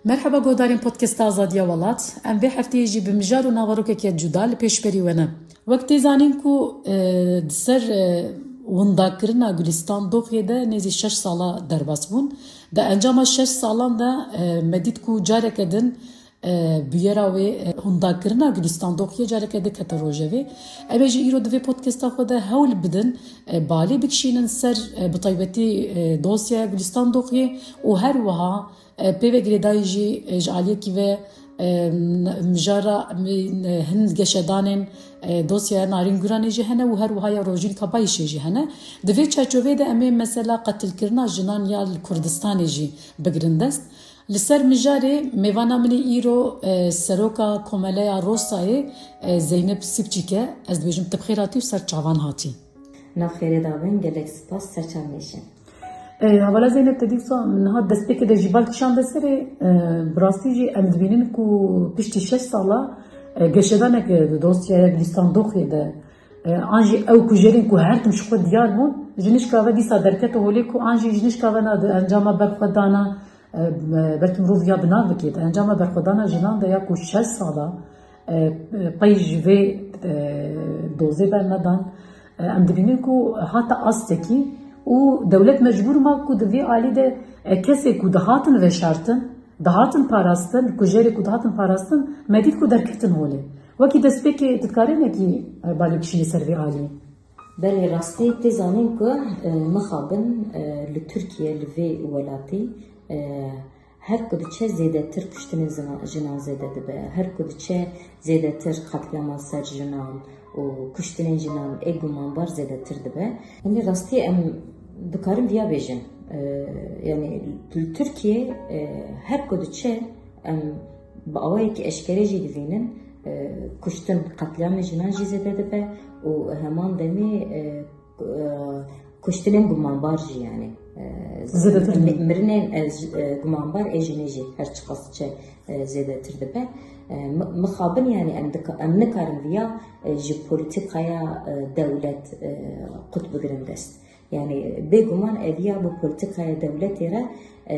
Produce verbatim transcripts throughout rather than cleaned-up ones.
Merheba guhdarên Podcasta Azadiya Welat. Em vê hefteyê jî bi mijar û naverokeke cuda li pêşberî we ne. Wek tê zanîn ku, e, di ser, e, windakirina Gulistan Doxyê de nêzî şeş sala derbas bûn. Di encama şeş salan de, e, me dît ku careke din, e, bûyera wê, e, windakirina Gulistan Doxyê careke dikete rojevê. Ev ê jî îro di vê podcasta xwe de hewl bidin, e, balê bikişînin ser, e, bi taybetî, e, dosyaya Gulistan Doxyê û her wiha E, pê ve girêdayî jî, e, ji aliyekî ve, e, n-, mijara, mi-, n-, hin geşedanên, e, dosyaya Narîn Guranê jî hene û her wiha ya Rojîn Kabayîşê jî hene. Di vê çarçoveyê de em ê mesela qetilkirina jinan ya li Kurdistanê jî bigirin dest. Li ser mijarê mêvana min ê îro, e, Seroka Komeleya Rosayê, e, Zeynep Sipçîk e. Ez dibêjim tu bi xêr hatî û ser çavan hatî. Nav xêrê dabin, gelek spas, ser çavnêşin. E, hevala Zeynep, te dîsa niha destpêkê de jî bal kişande serê, e, bi rastî jî em dibînin ku piştî şeş sala, e, geşedanek di dosyaya Gulistan Doxyê de, e, an jî ew kujerên ku her tim ji xwe diyar bûn, ji nişka ve dîsa derkete holê ku an jî ji nişka ve na di encama berxwedana, e, belkî mirov ya bi nav bikê, di encama berxwedana jinan de ya ku şeş sala, e, e, pey ji vê, e, dozê bernedan. E, em dibînin ku hate astekî û dewlet mecbûr ma ku di vê alî de, e, kesê ku dihatin veşartin, dihatin parastin, kujerê ku dihatin parastin, me dît ku derketin holê. Wekî destpêkê tu dikarî hinekî, e, balê bikişînî ser vê alî? Belê, rastî tê zanîn ku, e, mixabin, e, li Tirkiye, li vê welatî, e, her ku diçe zêdetir kuştinên zina-, jinan zêde dibe. Her ku diçe zêdetir qetlîama ser jinan û kuştinên jinan ê gumanbar zêdetir dibe. Yanî rastî em dikarin viya bêjin. E, yanî li Tirkiye, e, her ku diçe em bi awayekî eşkere jî dibînin, e, kuştin, qetlîamê jinan jî zêde dibe û heman demê, e, e, kuştinên gumanbar jî, yanî, e, Zêdetir mi-, dibe. Mirinên, e, j-, e, gumanbar ê jinê jî her çiqas diçe, e, zêdetir dibe. E, mi-, mixabin, yanî em dika-, em nikarin viya, e, ji polîtîkaya, e, dewlet, e, qut bigirin dest. Yanî bêguman ev ya bi polîtîkaya dewletê re, e,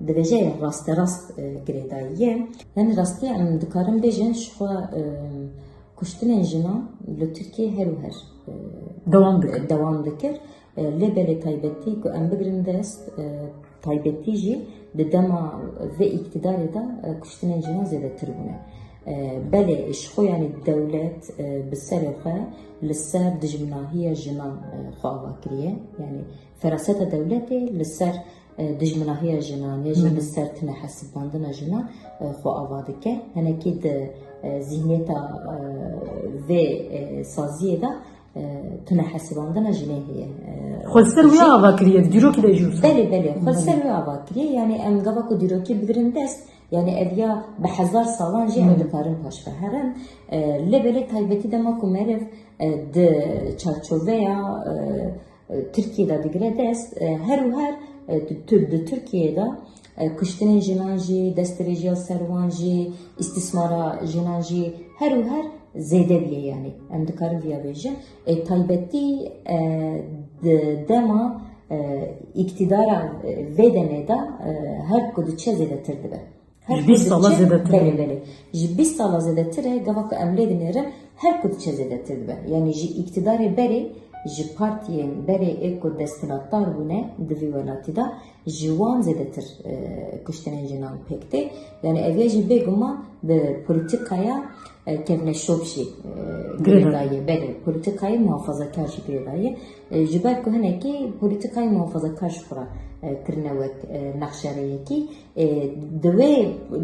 dibêje ya rasterast, e, girêdayî ye. Yanî rastî em dikarin bêjin ji xwe, e, kuştinên jinan li Tirkiyê her û her, e, Dewam dikir. dewam dikir. E, lê belê taybetî ku em bigirin dest, e, taybetî jî di dema vê îktidarê de, e, kuştinên jinan zêdetir bûne. E, belê ji xwe, yanî dewlet, e, bi serê xwe li ser dijminahiya jinan, e, xwe ava kiriye. Yanî feraseta dewletê li ser, e, dijminahiya jinan ya jî Hı. li ser tunehesibandina jinan, e, xwe ava dike. Hinekî di, e, zihniyeta, e, vê, e, saziyê de, e, tunehesibandina jinê heye. E, Xwe li ser wî jî ava kiriye, di dîrokî de jî wisa. Belê, belê, xwe li ser wî ava kiriye. Yanî em gava ku dîrokî bigirin dest, yanî ev ya bi hezar salan jî em Belê. dikarin paşve herin. E, lê belê taybetî dema ku meriv, e, di çarçoveya, e, e, Tirkiyê de digire dest, e, her û her, e, di, di Tirkiyê de, e, kuştinên jinan jî, destdirêjiya ser wan jî, îstîsmara jinan jî her û her zêde bûye, yanî em dikarin viya bêjin. E, taybetî, e, di dema, e, îktidara, e, vê demê de, e, her ku diçe zêdetir dibe. Her Ji bîst ku sala diçe, zêdetir. Belê, belê. Ji bîst sala zêdetir e, gava ku em lê dinêrin, her ku diçe zêdetir dibe. Yanî ji îktidarê berê, ji partiyên berê ê ku desthilatdar bûne di vî welatî de, ji wan zêdetir, e, kuştinên jinan pêk tê. Yanî ev ya jî bêguman bi polîtîkaya, e, kevneşop jî, e, Girêdayî. girêdayî. Belê, polîtîkayê muhafazakar jî girêdayî. E, ji ber ku hinekî polîtîkayê muhafazakar ji xwe re, e, kirine wek, e, nexşereyekî. E, di wê,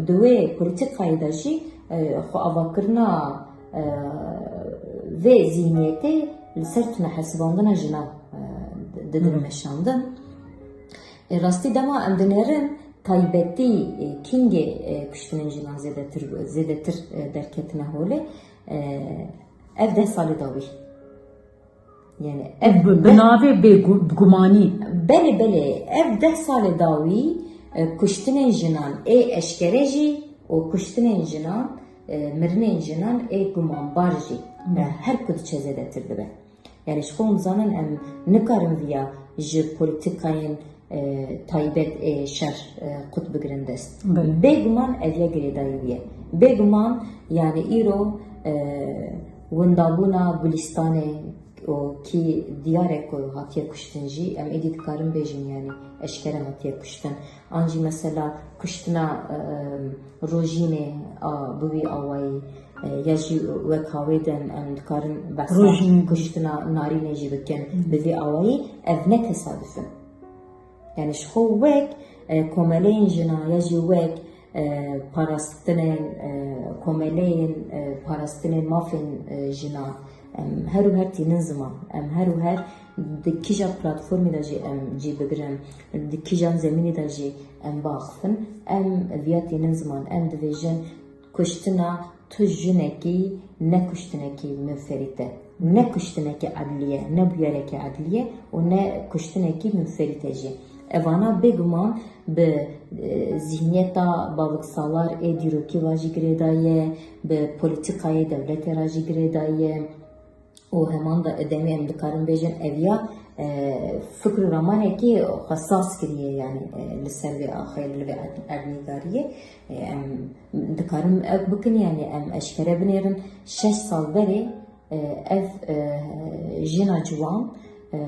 di wê polîtîkayê de jî, e, xwe avakirina, e, vê zihniyetê li ser tunehesibandina jinan, e, di-, didin Hı. meşandin. E, rastî dema em dinêrin, taybetî, e, kîngê, e, kuştinên jinan zêdetir, zêdetir, e, derketine holê, e, ev deh salê dawî. Yanî ev Bi, bi deh navê bê gu-, bi gumanî. Belê, belê. Ev deh salê dawî, e, kuştinên jinan ê eşkere jî û kuştinên jinan, e, mirinên jinan ê gumanbar jî, Hı. e, her ku diçe zêdetir dibe. Yanî ji xwe hûn zanin em nikarin viya ji polîtîkayên e, taybet ê şer, e, qut bigirin dest. Belê. Bêguman ev ya girêdayî wî ye. Bêguman, yani îro, e, windabûna Gulistanê û kî diyar e ku hatiye kuştin jî, em êdî dikarin bêjin, yani eşkere hatiye kuştin. An jî mesela kuştina, e, Rojînê a bi wî awayî, e, ya jî wek hawê din em dikarin behsa Rojînê. Kuştina Narînê jî bikin. Hı. Bi vî awayî ev ne tesaduf in. Yani ji xwe wek, e, komeleyên jina ya jî wek, e, parastinên, e, komeleyên, e, parastinên mafên, e, jina, em her û her tînin ziman. Em her û her di kîja platformê de jî em cî bigirin, di kîjan zemînê de jî em biaxifin, em viya tînin ziman, em dibêjin kuştina tu jinekî ne kuştinekî minferît e, ne kuştinekî edlî ye, ne bûyerekî edlî ye û ne kuştinekî minferît e jî. Evana bêguman bi, e, zihniyeta baviksalar ê dîrokî ve jî girêdayî ye, bi polîtîkayê dewletê re jî girêdayî ye. Û heman da demê em dikarin bêjin ev ya, e, fikr û ramanekî xwe saz kiriye, yani, e, li ser vê axê, li vê erd-, erdnîgariyê. E, em dikarin ev bikin, yani em eşkere binêrin, şeş sal berê, e, ev, e, jina ciwan, e,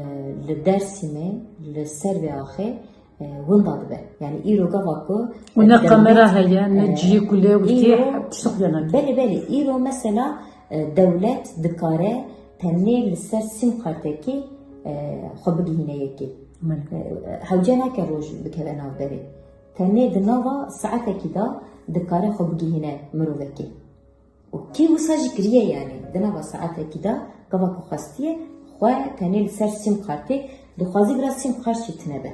li Dêrsimê, li ser vê axê, e, winda dibe. Yani îro gava ku, Û ne e, kamera dewlet, heye, ne e, cihê ku lê wekî îro, tişt xwe nake. Belê, belê, îro mesela, e, dewlet dikare tenê li ser sîm kartekî, e, xwe bigihîne yekê. Belê. E, hewce nake roj bikeve navberê. Tenê di nava saetekî de dikare xwe bigihîne mirovekê. Û kî wisa jî kiriye, yani di nava saetekî de gava ku xwestiye xwe tenê li ser sîm kartê, dixwazî vira sîm kart jî tune be.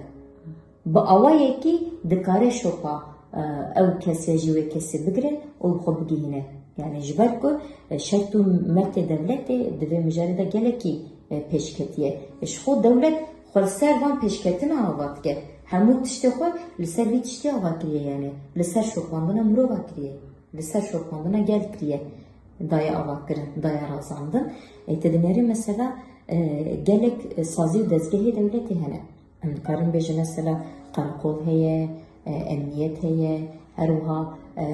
Bi awayekî dikare şopa, e, ew kes ya jî wê kesê bigire û bi xwe bigihîne. Yani ji ber ku, e, şert û mertê dewletê di vê mijarê de gelekî, e, pêşketiye. E, ji xwe dewlet xwe li ser van pêşketina ava dike. Hemû tiştê xwe li ser vî tiştê ava kiriye, yani li ser şopandina mirova kiriye. Li ser şopandina gel kiriye, daye avakirin, daye razandin. E, te dinêrî mesela, e, gelek, e, sazî û dezgehê dewletê hene. Em dikarin bêjin mesela qereqol heye, e, emniyet heye, her wiha, e,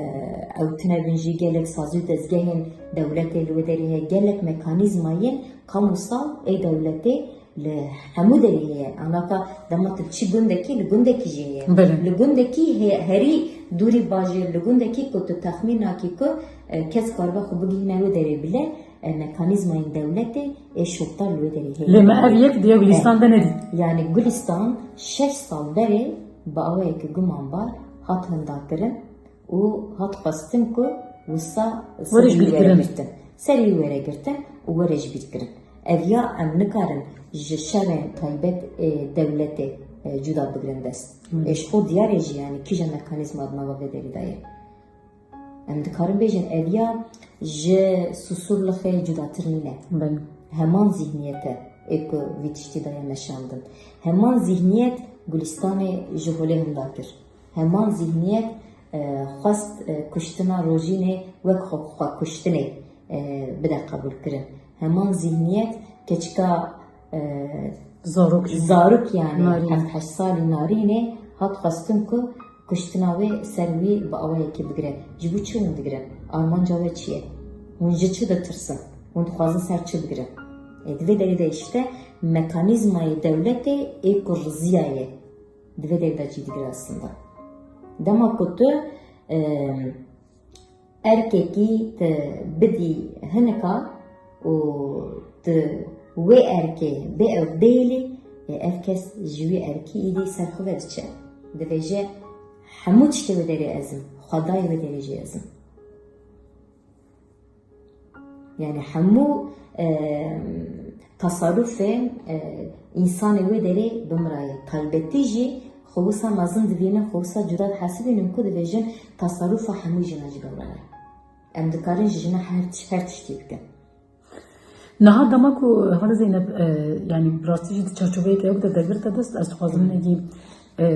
ew tune bin jî gelek sazî û dezgehên dewletê li wê derê heye, gelek mekanîzmayên kamusal ê dewletê li hemû derê heye. Anaka dema tu diçî gundekî, li gundekî jî heye. Belê. Li gundekî he-, herî dûrî bajêr, li gundekî ku tu texmîn nakî ku, e, kes karibe xwe bigihîne wê derê bile, e, mekanîzmayên dewletê ê şopdar li wê derê heye. Lê me ev yek diye Gulistan de nedî. Yani Gulistan şeş sal berê bi awayekî gumanbar hat hindakirin û hat xwestin ku wisa Were ji serî bîr were kirin. Girtin. Serî were girtin û were ji bîr kirin. Ev ya em nikarin ji şerên taybet ê dewletê, e, cuda bigirin dest. Hı. Ê ji xwe diyar e jî, yani kîja mekanîzma di nava vê derî de ye. Em dikarin bêjin ev ya ji Susurlixê cudatir nîne. Belê. Heman zihniyet e ê ku vî tiştî daye meşandin. Heman zihniyet Gulistanê ji holê hinda kir. Heman zihniyet, e, xwest, e, kuştina Rojînê wek xwe, xwe kuştinê, e, bide qebûlkirin. Heman zihniyet keçika, e, Zarok. Zarok, yani Narîn. Heft heşt salî Narînê hat xwestin ku kuştina wê ser wî bi awayekî bigire. Ji bo çi hûn digirin? Armanca we çi ye? Hûn ji çi ditirsin? Hûn dixwazin ser çi bigirin? E, di vê derê de işte mekanîzmayê dewletê ê ku riziyaye. Di vê derê de cî digire aslında. Dema ku tu, e, erkekî tu bidî hinika û tu wê erkê bê ew bêlî, e, ev kes ji wî erkî îdî ser xwe ve diçe. Dibêje, hemû tiştê wê derê ez im, xwedayê wê derê jî ez im. Yani hemû, e, tasarrufên, e, însanê wê derê bi min re ye. Taybetî jî xwe wisa mezin dibînin, xwe wisa cuda dihesibînin ku dibêjin tasarrufa hemû jina ji gewre ye. Em dikarin ji jina her tiş-, her tiştî bikin. Niha dema ku, Xala Zeynep, e, yani bi rastî jî di çarçoveyeke ew de dergirte dest, ez dixwazim Hmm. negî E,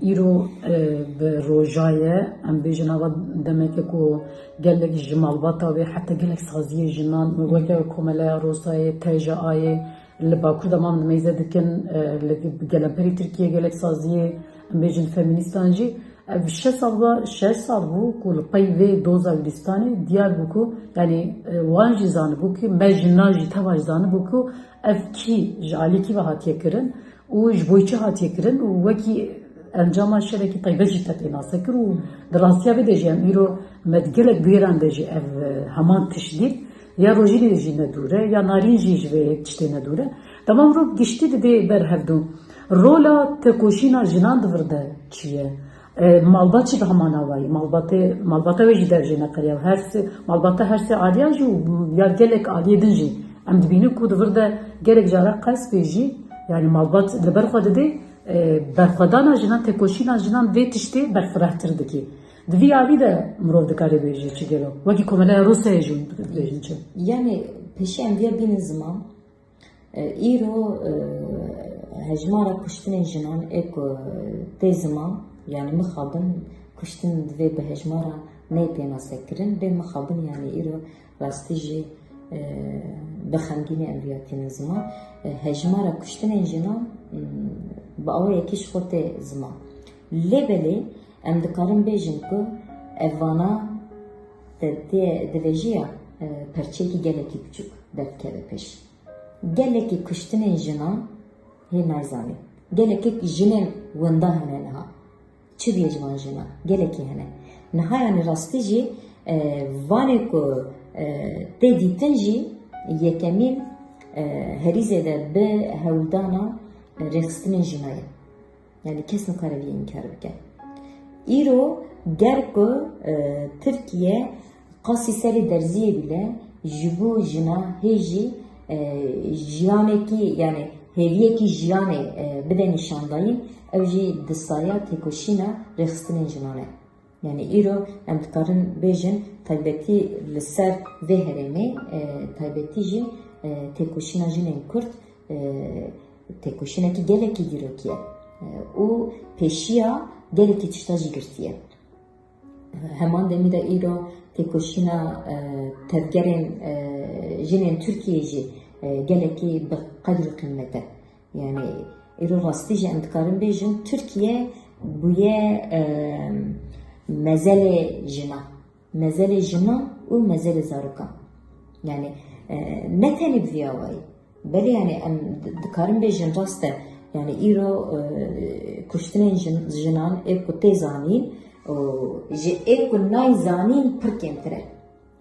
îro, e, bi roja ye, em bêjin ava demeke ku gelek ji malbata wê, heta gelek saziyê jinan, weke Komeleya Rosayê, T J A'yê, Li Bakur de mam nimeyze dikin, e, li gelemperî Tirkiye gelek saziyê, em bêjin feminîstan jî. Ev şeş sal va, şeş sal bû ku li pey vê doza Gulîstanê diyar bû ku, yanî, e, wan jî zanibû ku me jinan jî teva jî zanibû ku ev kî ji alî kî ve hatiye kirin û ji bo çi hatiye kirin û wekî encama şerekî taybet jî te pênase kir û di rastiya vê de jî em îro me di gelek bûyeran de jî ev, e, heman tişt dît. Ya rojînê jî ne dûr e, ya narîn jî ji vê tiştê ne dûr e. Dema mirov giştî didê ber hevdû. Rola têkoşîna jinan di vir de çi ye? E, malbat jî bi heman awayî. Malbatê, malbata wê jî dev jê neqeriya. Her sê, malbata her sê aliya jî û ya gelek aliyê din jî. Em dibînin ku di vir de gelek cara qels bê jî, yanî malbat li ber xwe didê, e, berxwedana jinan, têkoşîna jinan vê tiştê berfirehtir dikê. Di vî alî de mirov dikare bêje çi gelo? Wekî Komeleya Rûsyayê jî dibêjin çi? Yanî pêşî em viya bînin ziman, e, îro, e, hejmara kuştinên jinan ê ku tê ziman, yanî mixabin kuştin divê bi hejmara neyê pênasekirin, bê mixabin, yanî îro rastî jî, e, bi xemgînê em viya tînin ziman. E, hejmara kuştinên jinan, m, bi awayekî ji xwe tê ziman. Lê belê em dikarin bêjin ku ev vana di, di, di vêjiya, e, perçeyekî gelekî biçûk derdikeve pêş. Gelekî kuştinên jinan hê nayzanî. Gelekî jinên winda hene niha. Çi bûye ji van jinan? Gelekî hene. Niha, yanî rastî jî, e, vanê ku, e, tê dîtin jî yekemîn, e, herîzê de bi hewldana, e, rêxistinên jina ye. Yanî kes nikare vî înkar bike. Îro ger ku, e, Tirkiye qasî serê derziyê bîle, ji bo jina hê jî, e, jiyanekî, yanî hêviyekî jiyanê, e, bide nîşandayîn, ew jî di saya têkoşîna rêxistinên jinan e. Yanî îro em dikarin bêjin taybetî li ser vê herêmê, e, taybetî jî, e, têkoşîna jinên Kurd, e, têkoşînekî gelekî dîrokî ye. E, û pêşiya gelekî tişta jî girtiye. Heman demî de îro têkoşîna, e, tevgerên, e, jinên Tirkiyeyê jî, e, gelekî bi qedr û qîmet e. Yanî îro rastî jî em dikarin bêjin Tirkiye bûye, e, mezelê jinan. Mezelê jinan û mezelê zarokan. Yanî, e, ne tenê bi vî awayî. Belê, yanî em di-, dikarin bêjin rast e. Yanî îro, e, kuştinên jin-, jinan ê ku tê zanîn û ji ê ku nayên zanîn pir kêmtir e.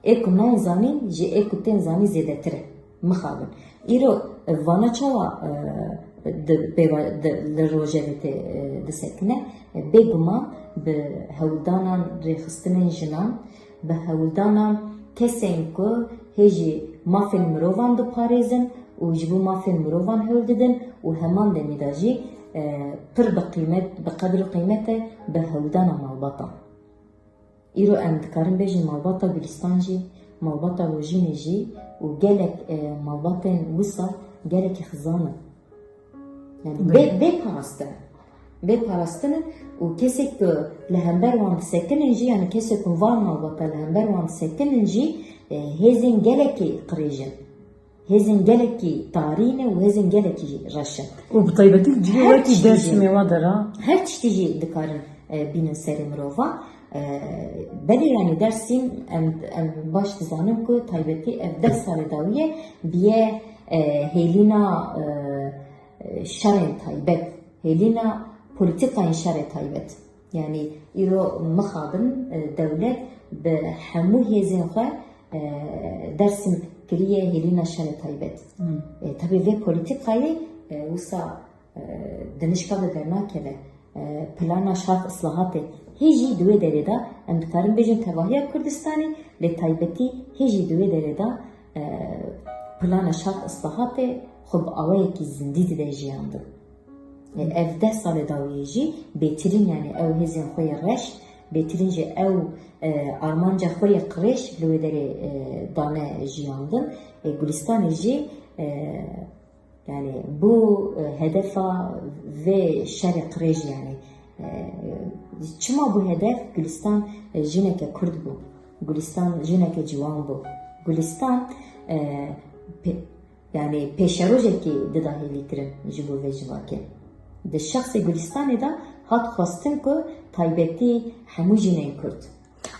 Ê ku nayên zanîn ji ê ku tên zanîn zêdetir e. Mixabin. Îro, e, vana çawa, e, di, pêva-, di, li rojevê tê, e, disekine? E, bêguman bi hewldanan rêxistinên jinan, bi hewldanan kesên ku hê jî mafên mirovan diparêzin û ji bo mafên mirovan hewl didin û heman demî de jî, e, pir bi qîmet, bi qedr û qîmet e bi hewldana malbatan. Îro em dikarin bêjin malbata Gulîstan jî, malbata Rojînê jî û gelek, e, malbatên wisa gelekî xizan in. Yani bê, bê parastin in. Bê parastin in û kesek ku li hember wan disekinin jî, yani kesek ku van malbata li hember wan disekinin jî, e, hêzên gelekî qirêj in. Hêzên gelekî tarî ne û hêzên gelekî reş in. Û bi taybetî cihê wekî Dêrsimê wa de ra. Her tiştî jî dikarin, e, bînin serê mirovan. E, belê, yanî Dêrsim em, em baş dizanin ku taybetî ev deh salê dawiyê bûye, e, hêlîna, e, e, şerên taybet, hêlîna polîtîkayên şerê taybet. Yanî îro mixabin, e, dewlet bi hemû hêzên xwe, e, Dêrsim kiriye hêlîna şerê taybet. Hmm. E, tabî vê polîtîkayê, e, wisa, e, di nişka de dernakeve. E, plana şart islahatê hê jî di wê derê de em dikarin bêjin tevahiya Kurdistanê, lê taybetî hê jî di wê derê de, e, plana şart islahatê xwe bi awayekî zindî dide jiyandin. E, ev deh salê dawiyê jî bêtirîn, yani ew hêzên xwe yê reş, bêtirîn jî ew, e, armanca xwe yê qirêj li wê derê, e, dane jiyandin. E, Gulistanê jî, e, yani bû, e, hedefa vê şerê qirêj, yani, e, çima bû hedef? Gulistan, e, jineke Kurd bû. Gulistan jineke ciwan bû. Gulistan, e, pe-, Yanî pêşerojekî dida hêvîkirin ji bo vê civakê. Di şexsê Gulistanê de hat xwestin ku taybetî hemû jinên Kurd,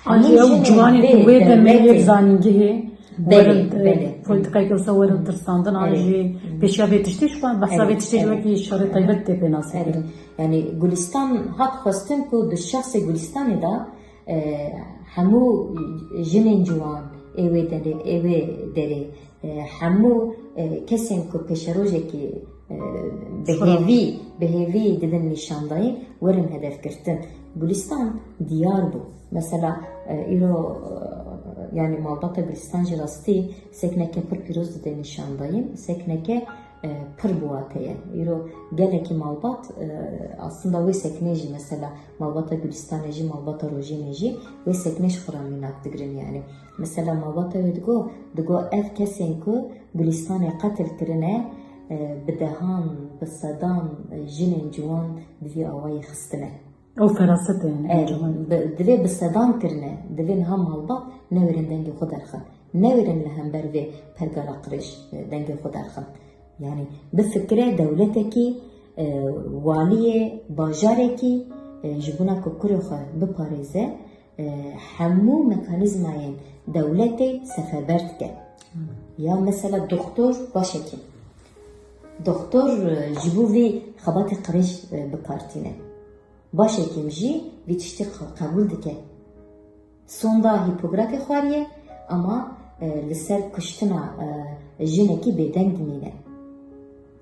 An jî hemû ew jinên ciwanên vê ku wê demê dewletê yê zanîngehê Belê, werin, e, belê. Polîtîkayeke wisa werin tirsandin, an Erê. jî pêşiya vê tiştê ji xwe, behsa Erê, vê tiştê ji erê. wekî şerê taybet tê pê nasîkirin. Erê. Yanî Gulistan hat xwestin ku di şexsê Gulistanê de, e, hemû jinên ciwan ê wê derê, ê wê derê, e, hemû, e, kesên ku pêşerojekî, e, bi Xira. hêvî, bi hêvî didin nîşandayîn, werin hedefgirtin. Gulistan diyar bû. Mesela, e, îro, e, yanî malbata Gulistan jî rastî sekneke pir pîroz dide nîşandayîn, sekneke, e, pir bi wate ye. Îro gelekî malbat, e, aslında wê seknê jî, mesela malbata Gulistanê jî, malbata Rojînê jî wê seknê ji xwe re mînak digirin yanî. Mesela malbata wê digo, digo ev kesên ku Gulistanê qetil kirine, e, bi dehan, bi sedan, e, jinên ciwan di vî awayî xistine. Ew feraset e yani, Ev, ciwan. bi, divê bi sedan kirine, divê niha malbat newêrin dengê xwe derxin. Newêrin li hember vê pergala qirêj, e, dengê xwe derxin. Yani bifikire dewletekî, e, waliyê bajarekî, e, ji bona ku kurê xwe biparêze, e, hemû mekanîzmayên dewletê seferber dike. Ya mesela doktor, başhekîm. Doktor, e, ji bo vî xebatê qirêj, e, bi kar tîne. Başhekîm jî vî tiştî qe-, qebûl dike. Sonda Hîpokratê xwariye, ama, e, li ser kuştina, e, jinekî bêdeng dimîne.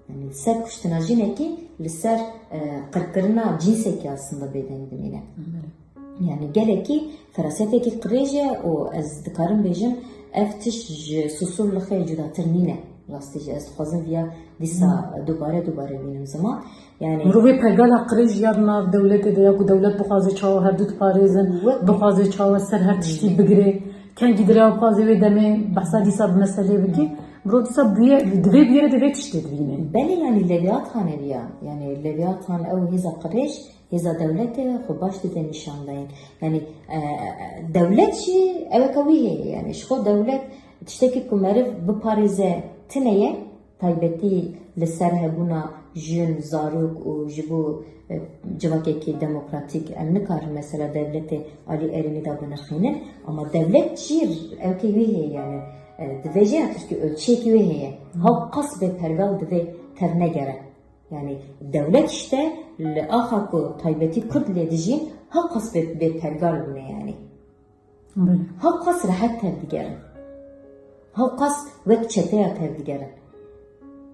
Yani li ser kuştina jinekî, li ser, e, qirkirina cînsekî aslında bêdeng dimîne. Belê. Yani gelekî ferasetekî qirêj e û ez dikarim bêjim, ev tişt ji Susurluxê cudatir nîne. Rastî jî ez dixwazim viya dîsa Hmm. dubare dubare bînim ziman. Yani Mirov ê pergala qirêj ya di nav dewletê de ya ku dewlet bixwaze çawa hevdu diparêzin, Wek- bixwaze çawa ser her tiştî bigire. Kengî dire ya bixwaze wê demê behsa dîsa bi meselê bikî. Mirov dîsa bûye, divê bûyere divê tiştê dibîne. Belê, yanî Leviyatan ev ya. Yanî Leviyatan ew hêza qirêj, hêza dewletê xwe baş dide nîşandayîn. Yanî, e, dewlet jî eweke wî heye. Yanî ji xwe dewlet tiştekî ku meriv biparêze tune ye, taybetî li ser hebûna jin, zarok û ji bo, e, civakekî demokratîk em nikarin mesela dewletê alî erênî de binirxînin, ama dewlet jî ewkê wê heye, yani, e, divê jî ya tiştî ölçeyekî wê heye. Hewqas bê pergal divê tevnegere. Yani dewlet işte li axa ku taybetî Kurd lê dijîn, hewqas bê, bê pergal bûne yani. Belê. Hewqas rehet tevdigerin. Hewqas wek çeteya tevdigerin.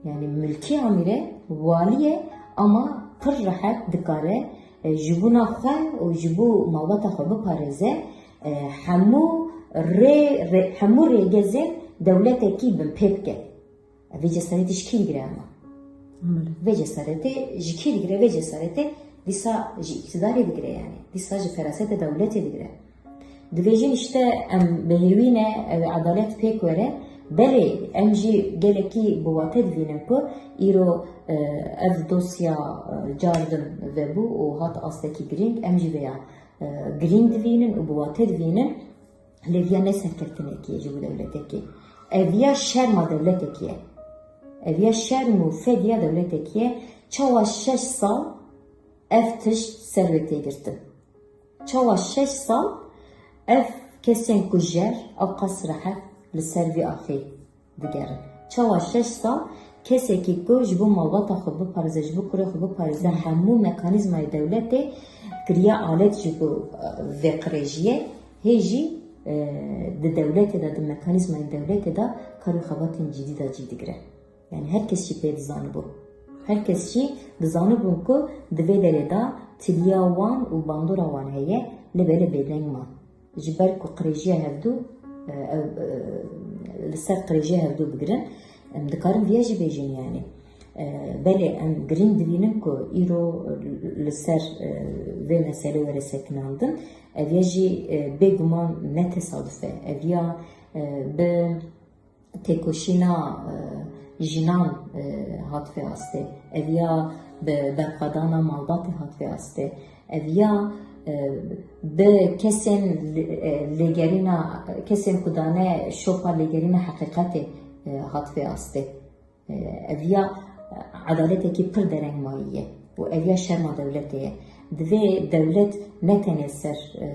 Yani Mulkî Amîre walî ye, ama pir rehet dikare, e, ji bona xwe û ji bo malbata xwe biparêze, e, hemû rê, rê, hemû rêgezên dewletekî binpê bike. Vê cesaretê ji kî digire ama? Belê. Vê cesaretê ji kî digire? Vê cesaretê dîsa ji îktidarê digire yani. Dîsa ji feraseta dewletê digire. Dibêjin işte em bi hêwî ne, ew ê edalet pêk were. Belê, em jî gelekî bi wate dibînin ku îro, e, ev dosya, e, cardin vebû û hat astekî girîng. Em jî vêya, e, girîng dibînin û bi wate dibînin. Lê viya ne serkeftinekî ye ji bo dewletekî. Ev ya şerma dewletekî ye. Ev ya şerm û fediya dewletekî ye. Çawa şeş sal ev tişt ser wê tê girtin? Çawa şeş sal ev kesên kujer ewqas rehet li ser vî axê digerin? Çawa şeş sal kesekî ku ji bo malbata xwe biparêze, ji bo kurê xwe biparêze, hemû mekanîzmayê dewletê kiriye alet ji bo, e, vê qirêjiyê, hê jî, e, di dewletê de, di mekanîzmayên dewletê de kar û xebatên cidî de cî digire. Yani her kes jî pê dizanibû. Her kes jî dizanibûn ku di vê derê de tiliya wan û bandora wan heye, lê belê bêdeng man. Ji ber ku qirêjiya hevdû, e, ew, e, li ser qirêjiya hevdû bigirin, em dikarin viya jî bêjin, yani. E, belê, em girîng dibînin ku îro li ser, e, vê meselê were sekinandin. Ev ya jî, e, bêguman ne tesaduf e. Ev ya, e, bi têkoşîna, e, jinan, e, hat vê astê. Ev ya bi berxwedana malbatê hat vê astê. Ev ya, e, bi kesên li-, e, lêgerîna, kesên ku dane şopa lêgerîna heqîqetê, e, hat vê astê. Ev ya, e, edaletekî pir dereng mayî ye û ev ya şerma dewletê ye. Divê dewlet ne tenê ser, e,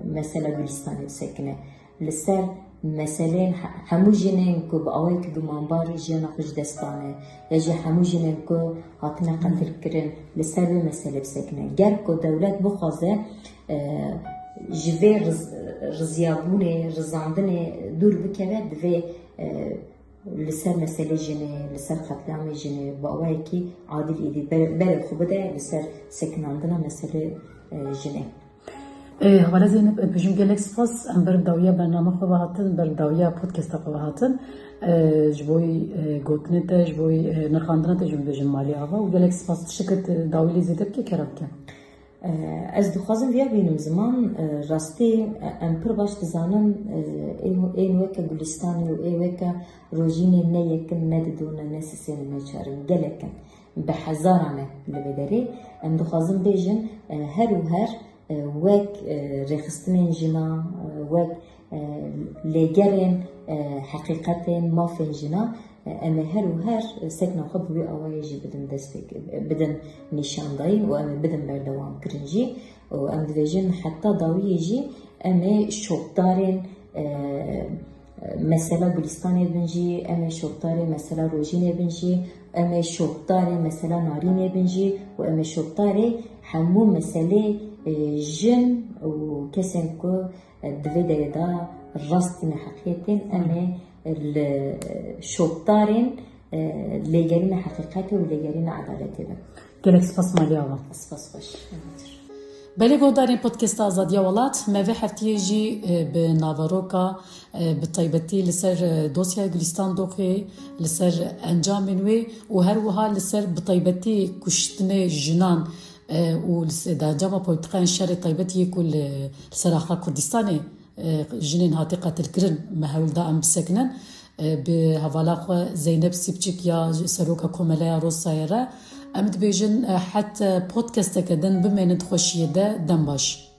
mesela Gulistanê bisekine, li ser meseleyên he-, hemû jinên ku bi awayekî gumanbar jiyana xwe ji dest dane, ya jî hemû jinên ku hatine qetilkirin, li ser vê meselê bisekine. Ger ku dewlet bixwaze, e, ji vê riz-, riziyabûnê, rizandinê dûr bikeve, divê, e, li ser meselê jinê, li ser qetlîamê jinê bi awayekî adil êdî ber-, berê xwe bide li ser sekinandina meselê, e, jinê. E, Hevala Zeynep, e, bêjim gelek spas. Em ber dawiya bername xwe ve hatin, ber dawiya podcasta xwe ve hatin. E, ji bo, e, gotinê te, ji bo, e, nirxandina te jî bêjim malî ava û gelek spas. Tiştekê te dawî lê zêde bike, kerem ke. E, ez dixwazim viya bînim ziman, e, rastî, e, em pir baş dizanin, e, ê, ên weke Gulistanê û ê weke Rojînê ne yekin, ne didon e, ne sisên e, ne çar in. Gelek in. Bi hezaran e li vê derê. Em dixwazin bêjin, e, her û her, e, wek, e, rêxistinên jina, e, wek, e, lêgerên, e, heqîqetên mafên jina, e, em ê her û her sekna xwe bi wî awayê jî bidin destpêk, bidin nîşandayîn û em ê bidin berdewamkirin jî. Û em dibêjin heta dawiyê jî em ê şopdarên, e, mesela Gulistanê bin jî, em ê şopdarê mesela Rojînê bin jî, em ê şopdarê mesela Narînê bin jî û em ê şopdarê hemû meselê, e, jin û kesên ku, e, di vê derê de rast tîne heqiyetên, em ê li şopdarên, e, lêgerîna heqîqetê û lêgerîna edaletê bin. Gelek spas malî ava. Spas xweş. Belê guhdarên Podcasta Azadiya Welat, me vê heftiyê jî, e, bi naveroka, e, bi taybetî li ser, e, dosyaya Gulistan Doxê, li ser encamên wê û her wiha li ser bi taybetî kuştinê jinan, e, û li se-, di encama politiqayên şerê taybetî yê ku li, li ser axa Kurdistanê, e, jinên hatî qetilkirin me hewl da em bisekinin. E, bi hevala xwe Zeynep Sîpçik ya Seroka Komeleya Rosayê re em dibêjin, e, het podcasteke din bimênin di xweşiyê de, dem baş.